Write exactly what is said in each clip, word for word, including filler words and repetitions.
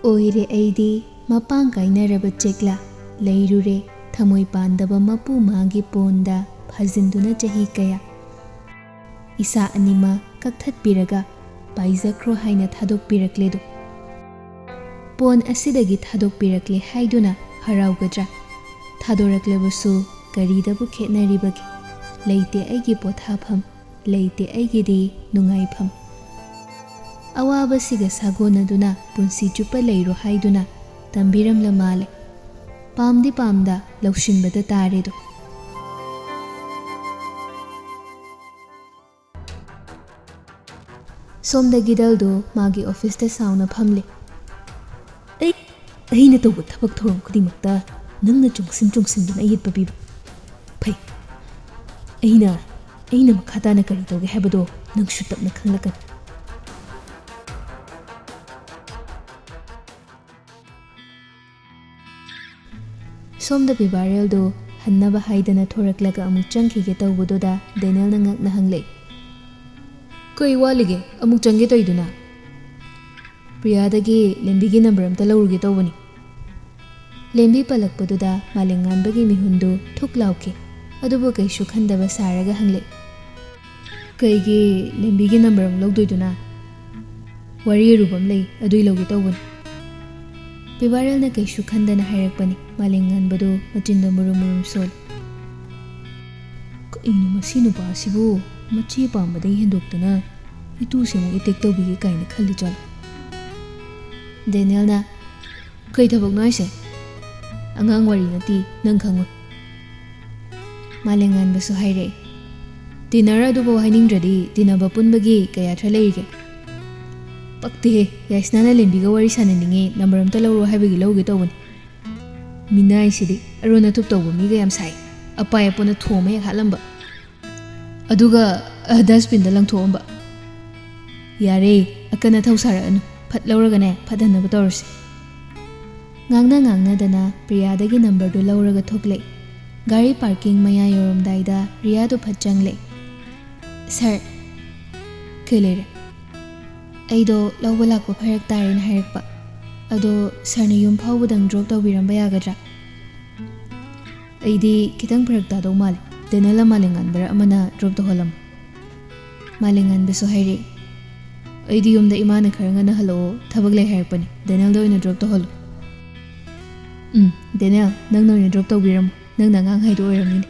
ꯑꯣꯏꯔꯦ ꯑꯩꯗꯤ ꯃꯄꯥꯡ ꯀꯥꯏꯅꯔꯕ ꯆꯦꯛꯂꯥ, ꯂꯩꯔꯨꯔꯦ ꯊꯃꯣꯏ ꯄꯥꯟꯗꯕ ꯃꯄꯨ ꯃꯥꯒꯤ ꯄꯣꯟꯗ ꯐꯥꯖꯤꯟꯗꯨꯅ ꯆꯍꯤ ꯀꯌꯥ꯫ ꯏꯁꯥ ꯑꯅꯤꯃꯛ ꯀꯛꯊꯠꯄꯤꯔꯒ ꯄꯥꯏꯖꯈ꯭ꯔꯣ ꯍꯥꯏꯅ ꯊꯥꯗꯣꯛꯄꯤꯔꯛꯂꯦꯗꯣ꯫ ꯄꯣꯟ ꯑꯁꯤꯗꯒꯤ ꯊꯥꯗꯣꯛꯄꯤꯔꯛꯂꯦ ꯍꯥꯏꯗꯨꯅ ꯍꯔꯥꯎꯒꯗ꯭ꯔꯥ? ꯊꯥꯗꯣꯔꯛꯂꯕꯁꯨ ꯀꯔꯤꯗꯕꯨ ꯈꯦꯠꯅꯔꯤꯕꯒꯦ? ꯂꯩꯇꯦ ꯑꯩꯒꯤ ꯄꯣꯊꯥꯐꯝ, ꯂꯩꯇꯦ ꯑꯩꯒꯤꯗꯤ ꯅꯨꯡꯉꯥꯏꯐꯝ꯫ ꯑꯋꯥꯕꯁꯤꯒ ꯁꯥꯒꯣꯟꯅꯗꯨꯅ ꯄꯨꯟꯁꯤ ꯆꯨꯞꯄ ꯂꯩꯔꯣ ꯍꯥꯏꯗꯨꯅ ꯇꯝꯕꯤꯔꯝꯂ ꯃꯥꯜꯂꯦ꯫ ꯄꯥꯝꯗꯤ ꯄꯥꯝꯗ ꯂꯧꯁꯤꯟꯕꯗ ꯇꯥꯔꯦꯗꯣ꯫ ꯁꯣꯝꯗ ꯒꯤꯗꯜꯗꯣ ꯃꯥꯒꯤ ꯑꯣꯐꯤꯁꯇ ꯁꯥꯎꯅ ꯐꯝꯂꯤ꯫ ꯑꯩ, ꯑꯩꯅ ꯇꯧꯕ ꯊꯕꯛ ꯊꯧꯔꯝ ꯈꯨꯗꯤꯡꯃꯛꯇ ꯅꯪꯅ ꯆꯣꯡꯁꯤꯟ ꯆꯣꯡꯁꯤꯟꯗꯨꯅ ꯑꯌꯦꯠꯄ ꯄꯤꯕ꯫ ꯐꯩ꯫ ꯑꯩꯅ, ꯑꯩꯅ ꯃꯈꯥ ꯇꯥꯅ ꯀꯔꯤ ꯇꯧꯒꯦ ꯍꯥꯏꯕꯗꯣ ꯅꯪꯁꯨ ꯇꯞꯅ ꯈꯪꯂꯛꯀꯅꯤ꯫ ꯁꯣꯝꯗ ꯄꯤꯕꯥꯔꯦꯜꯗꯣ ꯍꯟꯅꯕ ꯍꯥꯏꯗꯅ ꯊꯣꯔꯛꯂꯒ ꯑꯃꯨꯛ ꯆꯪꯈꯤꯒꯦ ꯇꯧꯕꯗꯨꯗ ꯗꯦꯅꯦꯜꯅ ꯉꯛꯅ ꯍꯪꯂꯛꯏ, "ꯀꯩ ꯋꯥꯠꯂꯤꯒꯦ ꯑꯃꯨꯛ ꯆꯪꯒꯦ ꯇꯧꯏꯗꯨꯅ?" "ꯄ꯭ꯔꯤꯌꯥꯗꯒꯤ ꯂꯦꯝꯕꯤꯒꯤ ꯅꯝꯕꯔ ꯑꯝꯇ ꯂꯧꯔꯨꯒꯦ ꯇꯧꯕꯅꯤ꯫" ꯂꯦꯝꯕꯤ ꯄꯜꯂꯛꯄꯗꯨꯗ ꯃꯥꯂꯦꯝꯉꯥꯟꯕꯒꯤ ꯃꯤꯍꯨꯟꯗꯨ ꯊꯨꯛ ꯂꯥꯎꯈꯤ꯫ ꯑꯗꯨꯕꯨ ꯀꯩꯁꯨ ꯈꯟꯗꯕ ꯁꯥꯔꯒ ꯍꯪꯂꯛꯏ, "ꯀꯩꯒꯤ ꯂꯦꯝꯕꯤꯒꯤ ꯅꯝꯕꯔ ꯑꯃꯨꯛ ꯂꯧꯗꯣꯏꯗꯨꯅ?" "ꯋꯥꯔꯤ ꯑꯔꯨꯕ ꯑꯃ ꯂꯩ, ꯑꯗꯨꯏ ꯂꯧꯒꯦ ꯇꯧꯕꯅꯤ꯫" ꯄꯤꯕꯥꯔꯦꯜꯅ ꯀꯩꯁꯨ ꯈꯟꯗꯅ ꯍꯥꯏꯔꯛꯄꯅꯤ꯫ ꯃꯥꯂꯦꯝꯉꯥꯟꯕꯗꯨ ꯃꯆꯤꯟꯗ ꯃꯨꯔꯨꯝ ꯃꯨꯔꯨꯝ ꯁꯣꯜꯂꯤ꯫ "ꯀꯩꯅꯣ ꯃꯁꯤ ꯅꯨꯄꯥꯁꯤꯕꯨ? ꯃꯆꯦ ꯄꯥꯝꯕꯗꯒꯤ ꯍꯦꯟꯗꯣꯛꯇꯅ ꯏꯇꯨꯁꯦ ꯑꯃꯨꯛ ꯑꯦꯇꯦꯛ ꯇꯧꯕꯤꯒꯦ ꯀꯥꯏꯅ ꯈꯜꯂꯤ ꯖꯥꯠꯂꯣ?" ꯗꯦꯅꯦꯜꯅ, "ꯀꯩ ꯊꯕꯛꯅꯣ ꯍꯥꯏꯁꯦ? ꯑꯉꯥꯡ ꯋꯥꯔꯤ ꯅꯠꯇꯦ, ꯅꯪ ꯈꯪꯉꯣꯏ꯫" ꯃꯥꯂꯦꯝꯉꯥꯟꯕꯁꯨ ꯍꯥꯏꯔꯛꯑꯦ, "ꯇꯤꯟꯅꯔ ꯑꯗꯨꯐꯥꯎ ꯍꯥꯏꯅꯤꯡꯗ꯭ꯔꯗꯤ ꯇꯤꯟꯅꯕ ꯄꯨꯟꯕꯒꯤ ꯀꯩ ꯑꯥꯔꯊ ꯂꯩꯔꯤꯒꯦ?" "ꯄꯛꯇꯦꯍꯦ, ꯌꯥꯏꯁꯅꯥꯅ ꯂꯦꯝꯕꯤꯒ ꯋꯥꯔꯤ ꯁꯥꯟꯅꯅꯤꯡꯉꯦ, ꯅꯝꯕꯔ ꯑꯝꯇ ꯂꯧꯔꯣ ꯍꯥꯏꯕꯒꯤ ꯂꯧꯒꯦ ꯇꯧꯕꯅꯤ꯫" ꯃꯤꯅꯥꯏꯁꯤꯗꯤ ꯑꯔꯣꯟ ꯑꯊꯨꯞ ꯇꯧꯕ ꯃꯤꯒ ꯌꯥꯝ ꯁꯥꯏ꯫ ꯑꯄꯥꯏ ꯑꯄꯣꯅ ꯊꯣꯝꯃ ꯍꯦꯛ ꯍꯥꯠꯂꯝꯕ꯫ ꯑꯗꯨꯒ, ꯑ, ꯗꯁꯕꯤꯟꯗ ꯂꯪꯊꯣꯛꯑꯝꯕ꯫ ꯌꯥꯔꯦ, ꯑꯀꯟ ꯑꯊꯧ ꯁꯥꯔꯛꯑꯅꯨ꯫ ꯐꯠ ꯂꯧꯔꯒꯅꯦ, ꯐꯠ ꯍꯟꯅꯕ ꯇꯧꯔꯁꯤ꯫ ꯉꯥꯡꯅ ꯉꯥꯡꯅꯗꯅ ꯄ꯭ꯔꯤꯌꯥꯗꯒꯤ ꯅꯝꯕꯔꯗꯨ ꯂꯧꯔꯒ ꯊꯣꯛꯂꯛꯏ꯫ ꯒꯥꯔꯤ ꯄꯥꯔꯀꯤꯡ ꯃꯌꯥ ꯌꯧꯔꯝꯗꯥꯏꯗ ꯔꯤꯌꯥꯗꯨ ꯐꯠ ꯆꯪꯂꯛꯏ꯫ "ꯁꯥꯔ꯫" "ꯀꯩ ꯂꯩꯔꯦ?" "ꯑꯩꯗꯣ ꯂꯧꯕ ꯂꯥꯛꯄ ꯐꯔꯛ ꯇꯥꯔꯦꯅ ꯍꯥꯏꯔꯛꯄ꯫" ꯑꯗꯣ ꯁꯥꯔꯅ ꯌꯨꯝ ꯐꯥꯎꯕꯗꯪ ꯗ꯭ꯔꯣꯞ ꯇꯧꯕꯤꯔꯝꯕ ꯌꯥꯒꯗ꯭ꯔꯥ? ꯑꯩꯗꯤ ꯈꯤꯇꯪ ꯐꯔꯛ ꯇꯥꯗꯧ ꯃꯥꯜꯂꯦ꯫ ꯗꯦꯅꯦꯜꯂ ꯃꯥꯂꯦꯝꯉꯥꯟꯕꯔ ꯑꯃꯅ ꯗ꯭ꯔꯣꯞ ꯇꯧꯍꯜꯂꯝꯃꯨ꯫ ꯃꯥꯂꯦꯝꯉꯥꯟꯕꯁꯨ ꯍꯥꯏꯔꯛꯏ꯫ ꯑꯩꯗꯤ ꯌꯨꯝꯗ ꯏꯃꯥꯅ ꯈꯔ ꯉꯟꯅ ꯍꯜꯂꯛꯑꯣ, ꯊꯕꯛ ꯂꯩ ꯍꯥꯏꯔꯛꯄꯅꯤ꯫ ꯗꯦꯅꯦꯜꯗ ꯑꯣꯏꯅ ꯗ꯭ꯔꯣꯞ ꯇꯧꯍꯜꯂꯨ꯫ ꯎꯝ, ꯗꯦꯅꯦꯜ, ꯅꯪꯅ ꯑꯣꯏꯅ ꯗ꯭ꯔꯣꯞ ꯇꯧꯕꯤꯔꯝꯃꯨ꯫ ꯅꯪꯅ ꯑꯉꯥꯡ ꯍꯥꯏꯗꯣ ꯑꯣꯏꯔꯝꯃꯤꯅꯦ꯫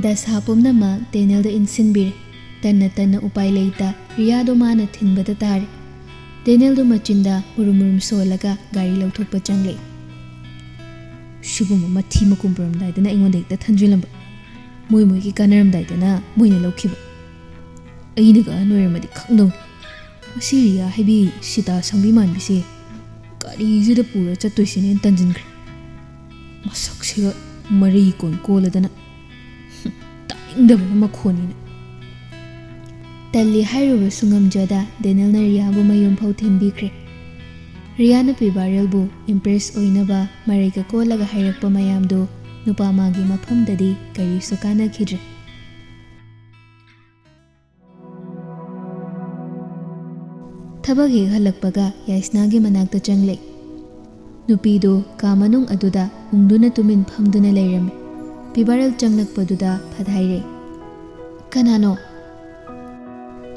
ꯗꯁꯥ ꯄꯨꯝꯅꯃꯛ ꯗꯦꯅꯦꯜꯗ ꯏꯟꯁꯤꯟꯕꯤꯔꯦ꯫ ꯇꯟꯅ ꯇꯟꯅ ꯎꯄꯥꯏ ꯂꯩꯇ ꯔꯤꯌꯥꯗꯣ ꯃꯥꯅ ꯊꯤꯟꯕꯗ ꯇꯥꯔꯦ꯫ ꯗꯦꯅꯦꯜꯗꯣ ꯃꯆꯤꯟꯗ ꯎꯔꯨꯝ ꯎꯔꯨꯝ ꯁꯣꯜꯂꯒ ꯒꯥꯔꯤ ꯂꯧꯊꯣꯛꯄ ꯆꯪꯂꯛꯏ꯫ ꯁꯤꯒꯨꯝꯕ ꯃꯊꯤ ꯃꯀꯨꯝ ꯄꯨꯔꯝꯗꯥꯏꯗꯅ ꯑꯩꯉꯣꯟꯗ ꯍꯦꯛꯇ ꯊꯟꯖꯤꯜꯂꯝꯕ, ꯃꯣꯏ ꯃꯣꯏꯒꯤ ꯀꯥꯟꯅꯔꯝꯗꯥꯏꯗꯅ ꯃꯣꯏꯅ ꯂꯧꯈꯤꯕ꯫ ꯑꯩꯅꯒ ꯑꯍꯟ ꯑꯣꯏꯔꯝꯃꯗꯤ ꯈꯪꯗꯧꯅꯤ꯫ ꯃꯁꯤ ꯔꯤꯌꯥ ꯍꯥꯏꯕꯤ ꯁꯤꯇꯥ ꯁꯪꯕꯤ ꯃꯥꯟꯕꯤꯁꯦ ꯒꯥꯔꯤꯁꯤꯗ ꯄꯨꯔ ꯆꯠꯇꯣꯏꯁꯤꯅꯦꯅ ꯇꯟꯁꯤꯟꯈ꯭ꯔꯦ꯫ ꯃꯁꯛꯁꯤꯒ ꯃꯔꯩ ꯀꯣꯟ ꯀꯣꯜꯂꯗꯅ꯫ ꯇꯥꯅꯤꯡꯗꯕꯅ ꯃꯈꯣꯟꯅꯤꯅ꯫ ꯇꯜꯂꯤ ꯍꯥꯏꯔꯨꯕꯁꯨ ꯉꯝꯖꯗ ꯗꯦꯅꯦꯜꯅ ꯔꯤꯌꯥꯕꯨ ꯃꯌꯨꯝ ꯐꯥꯎ ꯊꯤꯟꯕꯤꯈ꯭ꯔꯦ꯫ ꯔꯤꯌꯥꯅ ꯄꯤꯕꯥꯔꯦꯜꯕꯨ ꯏꯝꯄ꯭ꯔꯦꯁ ꯑꯣꯏꯅꯕ ꯃꯔꯩꯒ ꯀꯣꯜꯂꯒ ꯍꯥꯏꯔꯛꯄ ꯃꯌꯥꯝꯗꯨ ꯅꯨꯄꯥ ꯃꯥꯒꯤ ꯃꯐꯝꯗꯗꯤ ꯀꯔꯤꯁꯨ ꯀꯥꯟꯅꯈꯤꯗ꯭ꯔꯦ꯫ ꯊꯕꯛ ꯍꯦꯛ ꯍꯜꯂꯛꯄꯒ ꯌꯥꯏꯁꯅꯥꯒꯤ ꯃꯅꯥꯛꯇ ꯆꯪꯂꯦ꯫ ꯅꯨꯄꯤꯗꯨ ꯀꯥ ꯃꯅꯨꯡ ꯑꯗꯨꯗ ꯎꯪꯗꯨꯅ ꯇꯨꯃꯤꯟ ꯐꯝꯗꯨꯅ ꯂꯩꯔꯝꯃꯤ꯫ ꯄꯤꯕꯥꯔꯦꯜ ꯆꯪꯂꯛꯄꯗꯨꯗ ꯐꯠ ꯍꯥꯏꯔꯦ, "ꯀꯅꯥꯅꯣ?"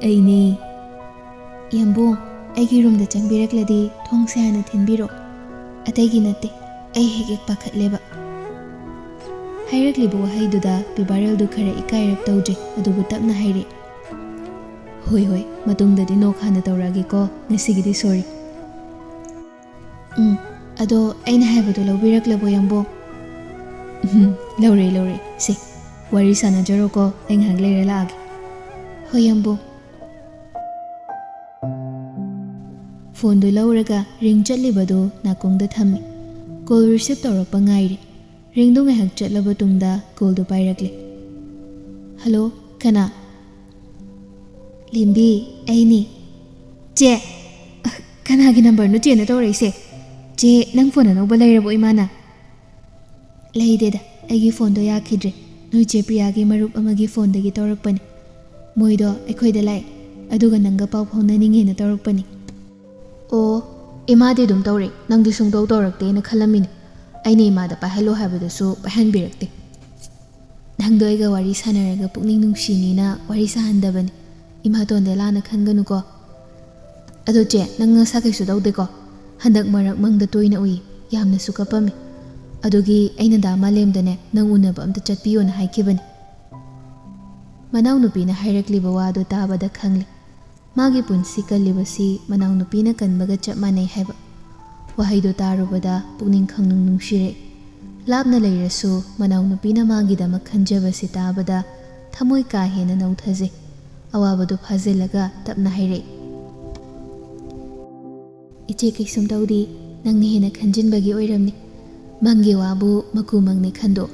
"ꯑꯩꯅꯦ꯫ ꯌꯥꯝꯕꯨꯡ, ꯑꯩꯒꯤ ꯔꯨꯝꯗ ꯆꯪꯕꯤꯔꯛꯂꯗꯤ ꯊꯣꯡꯁꯦ ꯍꯥꯟꯅ ꯊꯤꯟꯕꯤꯔꯣ꯫ ꯑꯇꯩꯒꯤ ꯅꯠꯇꯦ, ꯑꯩ ꯍꯦꯛ ꯍꯦꯛ ꯄꯥꯈꯠꯂꯦꯕ꯫" ꯍꯥꯏꯔꯛꯂꯤꯕ ꯋꯥꯍꯩꯗꯨꯗ ꯄꯤꯕꯥꯔꯦꯜꯗꯨ ꯈꯔ ꯏꯀꯥꯏꯔꯞ ꯇꯧꯗ꯭ꯔꯦ, ꯑꯗꯨꯕꯨ ꯇꯞꯅ ꯍꯥꯏꯔꯦ, "ꯍꯣꯏ ꯍꯣꯏ, ꯃꯇꯨꯡꯗꯗꯤ ꯅꯣꯛ ꯍꯥꯟꯅ ꯇꯧꯔꯛꯑꯒꯦꯀꯣ, ꯉꯁꯤꯒꯤꯗꯤ ꯁꯣꯔꯤ꯫" "ꯎꯝ, ꯑꯗꯣ ꯑꯩꯅ ꯍꯥꯏꯕꯗꯣ ꯂꯧꯕꯤꯔꯛꯂꯕꯣ, ꯌꯥꯝꯕꯨꯡ?" "ꯎꯝ, ꯂꯧꯔꯦ, ꯂꯧꯔꯦ꯫ ꯁꯦ, ꯋꯥꯔꯤ ꯁꯥꯟꯅꯖꯔꯣꯀꯣ, ꯑꯩ ꯉꯥꯏꯍꯥꯛ ꯂꯩꯔ ꯂꯥꯛꯑꯒꯦ꯫" "ꯍꯣꯏ, ꯌꯥꯝꯕꯨꯡ꯫" ꯐꯣꯟꯗꯨ ꯂꯧꯔꯒ ꯔꯤꯡ ꯆꯠꯂꯤꯕꯗꯨ ꯅꯥꯀꯣꯡꯗ ꯊꯝꯃꯤ꯫ ꯀꯣꯜ ꯔꯤꯁꯤꯞ ꯇꯧꯔꯛꯄ ꯉꯥꯏꯔꯤ꯫ ꯔꯤꯡꯗꯨ ꯉꯥꯏꯍꯥꯛ ꯆꯠꯂꯕ ꯇꯨꯡꯗ ꯀꯣꯜꯗꯨ ꯄꯥꯏꯔꯛꯂꯦ꯫ "ꯍꯜꯂꯣ, ꯀꯅꯥ?" "ꯂꯦꯝꯕꯤ, ꯑꯩꯅꯤ꯫" "ꯆꯦ? ꯑ, ꯀꯅꯥꯒꯤ ꯅꯝꯕꯔꯅꯣ ꯆꯦꯅ ꯇꯧꯔꯛꯏꯁꯦ? ꯆꯦ, ꯅꯪ ꯐꯣꯟ ꯑꯅꯧꯕ ꯂꯩꯔꯕꯣ ꯏꯃꯥꯅ?" "ꯂꯩꯗꯦꯗ, ꯑꯩꯒꯤ ꯐꯣꯟꯗꯣ ꯌꯥꯈꯤꯗ꯭ꯔꯦ꯫ ꯅꯣꯏ ꯆꯦ ꯄ꯭ꯔꯤꯌꯥꯒꯤ ꯃꯔꯨꯞ ꯑꯃꯒꯤ ꯐꯣꯟꯗꯒꯤ ꯇꯧꯔꯛꯄꯅꯤ꯫ ꯃꯣꯏꯗꯣ ꯑꯩꯈꯣꯏꯗ ꯂꯥꯛꯑꯦ, ꯑꯗꯨꯒ ꯅꯪꯒ ꯄꯥꯎ ꯐꯥꯎꯅꯅꯤꯡꯉꯦꯅ ꯇꯧꯔꯛꯄꯅꯤ꯫" "ꯑꯣ, "ꯏꯃꯥꯗꯤ ꯑꯗꯨꯝ ꯇꯧꯔꯛꯏ, ꯅꯪꯗꯤ ꯁꯨꯡꯇꯧ ꯇꯧꯔꯛꯇꯦꯅ ꯈꯜꯂꯝꯃꯤꯅꯦ꯫ ꯑꯩꯅ ꯏꯃꯥꯗ ꯄꯥꯏꯍꯜꯂꯣ ꯍꯥꯏꯕꯗꯨꯁꯨ ꯄꯥꯏꯍꯟꯕꯤꯔꯛꯇꯦ꯫ ꯅꯪꯗꯣ ꯑꯩꯒ ꯋꯥꯔꯤ ꯁꯥꯟꯅꯔꯒ ꯄꯨꯛꯅꯤꯡ ꯅꯨꯡꯁꯤꯅꯤꯅ ꯋꯥꯔꯤ ꯁꯥꯍꯟꯗꯕꯅꯤ꯫ ꯏꯃꯥꯇꯣꯟꯗ ꯂꯥꯟꯅ ꯈꯟꯒꯅꯨꯀꯣ꯫ ꯑꯗꯣ ꯆꯦ, ꯅꯪ ꯅꯁꯥ ꯀꯩꯁꯨ ꯇꯧꯗꯦꯀꯣ? ꯍꯟꯗꯛ ꯃꯔꯛ ꯃꯪꯗ ꯇꯣꯏꯅ ꯎꯏ, ꯌꯥꯝꯅꯁꯨ ꯀꯞꯄꯝꯃꯤ꯫ ꯑꯗꯨꯒꯤ ꯑꯩꯅ ꯗꯥ ꯃꯥꯂꯦꯝꯗꯅꯦ ꯅꯪ ꯎꯅꯕ ꯑꯝꯇ ꯆꯠꯄꯤꯌꯣꯅ ꯍꯥꯏꯈꯤꯕꯅꯤ꯫" ꯃꯅꯥꯎꯅꯨꯄꯤꯅ ꯍꯥꯏꯔꯛꯂꯤꯕ ꯋꯥꯗꯨ ꯇꯥꯕꯗ ꯈꯪꯂꯦ꯫ ꯃꯥꯒꯤ ꯄꯨꯟꯁꯤ ꯀꯜꯂꯤꯕꯁꯤ ꯃꯅꯥꯎꯅꯨꯄꯤꯅ ꯀꯟꯕꯒ ꯆꯞ ꯃꯥꯟꯅꯩ ꯍꯥꯏꯕ꯫ ꯋꯥꯍꯩꯗꯨ ꯇꯥꯔꯨꯕꯗ ꯄꯨꯛꯅꯤꯡ ꯈꯪꯅꯨꯡ ꯅꯨꯡꯁꯤꯔꯛꯏ꯫ ꯂꯥꯞꯅ ꯂꯩꯔꯁꯨ ꯃꯅꯥꯎꯅꯨꯄꯤꯅ ꯃꯥꯒꯤꯗꯃꯛ ꯈꯟꯖꯕꯁꯤ ꯇꯥꯕꯗ ꯊꯃꯣꯏ ꯀꯥ ꯍꯦꯟꯅ ꯅꯧꯊꯖꯩ꯫ ꯑꯋꯥꯕꯗꯨ ꯐꯥꯖꯤꯜꯂꯒ ꯇꯞꯅ ꯍꯥꯏꯔꯛꯏ꯫ "ꯏꯆꯦ, ꯀꯩꯁꯨꯝ ꯇꯧꯗꯦ, ꯅꯪꯅ ꯍꯦꯟꯅ ꯈꯟꯖꯤꯟꯕꯒꯤ ꯑꯣꯏꯔꯝꯅꯤ꯫ ꯃꯪꯒꯤ ꯋꯥꯕꯨ ꯃꯀꯨ ꯃꯪꯅꯦ ꯈꯟꯗꯣꯛ꯫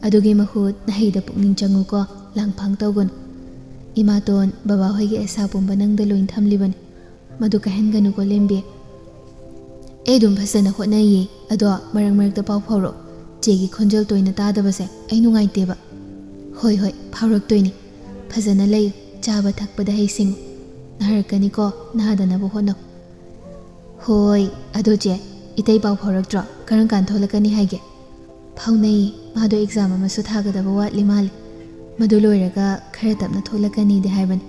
ꯑꯗꯨꯒꯤ ꯃꯍꯨꯠ ꯅꯍꯩꯗ ꯄꯨꯛꯅꯤꯡ ꯆꯪꯉꯨꯀꯣ, ꯂꯥꯡꯐꯥꯡ ꯇꯧꯒꯅꯨ꯫ ꯏꯃꯥꯇꯣꯟ, ꯕꯕꯥ ꯍꯣꯏꯒꯤ ꯑꯁꯥ ꯄꯨꯝꯕ ꯅꯪꯗ ꯂꯣꯏ ꯊꯝꯂꯤꯕꯅꯤ꯫ ꯃꯗꯨ ꯀꯥꯏꯍꯟꯒꯅꯨꯀꯣ, ꯂꯦꯝꯕꯤ꯫ ꯑꯩ ꯑꯗꯨꯝ ꯐꯖꯅ ꯍꯣꯠꯅꯩꯌꯦ, ꯑꯗꯣ ꯃꯔꯛ ꯃꯔꯛꯇ ꯄꯥꯎ ꯐꯥꯎꯔꯛꯑꯣ꯫ ꯆꯦꯒꯤ ꯈꯣꯟꯖꯦꯜ ꯇꯣꯏꯅ ꯇꯥꯗꯕꯁꯦ ꯑꯩ ꯅꯨꯡꯉꯥꯏꯇꯦꯕ꯫" "ꯍꯣꯏ, ꯍꯣꯏ, ꯐꯥꯎꯔꯛꯇꯣꯏꯅꯤ꯫ ꯐꯖꯅ ꯂꯩꯌꯨ, ꯆꯥꯕ ꯊꯛꯄꯗ ꯍꯩꯁꯤꯡꯉꯨ꯫ ꯅꯥꯔꯛꯀꯅꯤꯀꯣ, ꯅꯥꯗꯅꯕ ꯍꯣꯠꯅꯧ꯫" "ꯍꯣꯏ, ꯑꯗꯣ ꯆꯦ, ꯏꯇꯩ ꯄꯥꯎ ꯐꯥꯎꯔꯛꯇ꯭ꯔꯣ? ꯀꯔꯝ ꯀꯥꯟ ꯊꯣꯛꯂꯛꯀꯅꯤ ꯍꯥꯏꯒꯦ?" "ꯐꯥꯎꯅꯩ, ꯃꯥꯗꯣ ꯑꯦꯛꯖꯥꯝ ꯑꯃꯁꯨ ꯊꯥꯒꯗꯕ ꯋꯥꯠꯂꯤ ꯃꯥꯜꯂꯦ꯫ ꯃꯗꯨ ꯂꯣꯏꯔꯒ ꯈꯔ ꯇꯞꯅ ꯊꯣꯛꯂꯛꯀꯅꯤꯗꯤ ꯍꯥꯏꯕꯅꯤ꯫"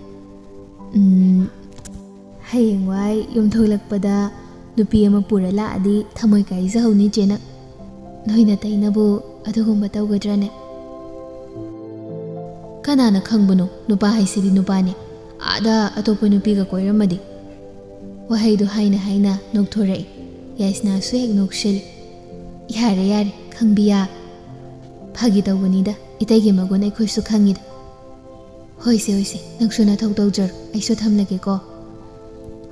"ꯎꯝ, ꯍꯌꯦꯡꯋꯥꯏ ꯌꯨꯝ ꯊꯣꯛꯂꯛꯄꯗ ꯅꯨꯄꯤ ꯑꯃ ꯄꯨꯔ ꯂꯥꯛꯑꯗꯤ ꯊꯃꯣꯏ ꯀꯥꯏꯖꯍꯧꯅꯤ ꯆꯦꯅ꯫ ꯅꯣꯏ ꯅꯇꯩꯅꯕꯨ ꯑꯗꯨꯒꯨꯝꯕ ꯇꯧꯒꯗ꯭ꯔꯅꯦ?" "ꯀꯅꯥꯅ ꯈꯪꯕꯅꯣ, ꯅꯨꯄꯥ ꯍꯥꯏꯁꯤꯗꯤ ꯅꯨꯄꯥꯅꯤ꯫ ꯑꯥꯗ ꯑꯇꯣꯞꯄ ꯅꯨꯄꯤꯒ ꯀꯣꯏꯔꯝꯃꯗꯤ?" ꯋꯥꯍꯩꯗꯨ ꯍꯥꯏꯅ ꯍꯥꯏꯅ ꯅꯣꯛꯊꯣꯔꯛꯏ꯫ ꯌꯥꯏꯁꯅꯥꯁꯨ ꯍꯦꯛ ꯅꯣꯛꯁꯤꯜꯂꯤ꯫ "ꯌꯥꯔꯦ, ꯌꯥꯔꯦ, ꯈꯪꯕꯤꯌꯥ꯫ ꯐꯥꯒꯤ ꯇꯧꯕꯅꯤꯗ, ꯏꯇꯩꯒꯤ ꯃꯒꯨꯟ ꯑꯩꯈꯣꯏꯁꯨ ꯈꯪꯉꯤꯗ꯫" "ꯍꯣꯏꯁꯦ, ꯍꯣꯏꯁꯦ, ꯅꯪꯁꯨ ꯅꯊꯧ ꯇꯧꯖꯔꯣ, ꯑꯩꯁꯨ ꯊꯝꯂꯒꯦꯀꯣ꯫"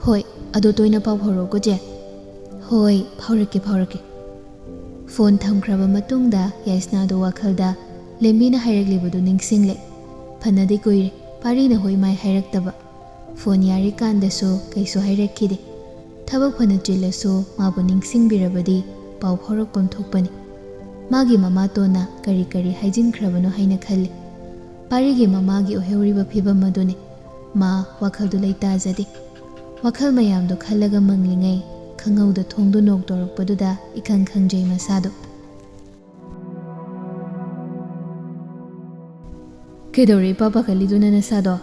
"ꯍꯣꯏ, ꯑꯗꯣ ꯇꯣꯏꯅ ꯄꯥꯎ ꯐꯥꯎꯔꯛꯎꯀꯣ ꯆꯦ꯫" "ꯍꯣꯏ, ꯐꯥꯎꯔꯛꯀꯦ, ꯐꯥꯎꯔꯛꯀꯦ꯫" ꯐꯣꯟ ꯊꯝꯈ꯭ꯔꯕ ꯃꯇꯨꯡꯗ ꯌꯥꯏꯁꯅꯥꯗꯨ ꯋꯥꯈꯜꯗ ꯂꯦꯝꯕꯤꯅ ꯍꯥꯏꯔꯛꯂꯤꯕꯗꯨ ꯅꯤꯡꯁꯤꯡꯂꯦ꯫ ꯐꯅꯗꯤ ꯀꯨꯏꯔꯦ ꯄꯥꯔꯤꯅ ꯍꯣꯏ ꯃꯥꯏ ꯍꯥꯏꯔꯛꯇꯕ꯫ ꯐꯣꯟ ꯌꯥꯔꯤꯀꯥꯟꯗꯁꯨ ꯀꯩꯁꯨ ꯍꯥꯏꯔꯛꯈꯤꯗꯦ꯫ ꯊꯕꯛ ꯐꯅ ꯆꯤꯜꯂꯁꯨ ꯃꯥꯕꯨ ꯅꯤꯡꯁꯤꯡꯕꯤꯔꯕꯗꯤ ꯄꯥꯎ ꯐꯥꯎꯔꯛꯐꯝ ꯊꯣꯛꯄꯅꯤ꯫ ꯃꯥꯒꯤ ꯃꯃꯥꯇꯣꯟꯅ ꯀꯔꯤ ꯀꯔꯤ ꯍꯥꯏꯖꯤꯟꯈ꯭ꯔꯕꯅꯣ ꯍꯥꯏꯅ ꯈꯜꯂꯤ꯫ ꯄꯥꯔꯤꯒꯤ ꯃꯃꯥꯒꯤ ꯑꯣꯏꯍꯧꯔꯤꯕ ꯐꯤꯕꯝ ꯑꯗꯨꯅꯤ꯫ ꯃꯥ ꯋꯥꯈꯜꯗꯨ ꯂꯩꯇꯥꯖꯗꯦ꯫ ꯋꯥꯈꯜ ꯃꯌꯥꯝꯗꯨ ꯈꯜꯂꯒ ꯃꯪꯂꯤꯉꯩ ꯑꯉꯧꯗ ꯊꯣꯡꯗꯨ ꯅꯣꯛ ꯇꯧꯔꯛꯄꯗꯨꯗ ꯏꯈꯪ ꯈꯪꯖꯩ ꯃꯁꯥꯗꯣ꯫ "ꯀꯩꯗꯧꯔꯦ ꯏꯄꯥ ꯄꯥꯈꯠꯂꯤꯗꯨꯅ ꯅꯁꯥꯗꯣ?"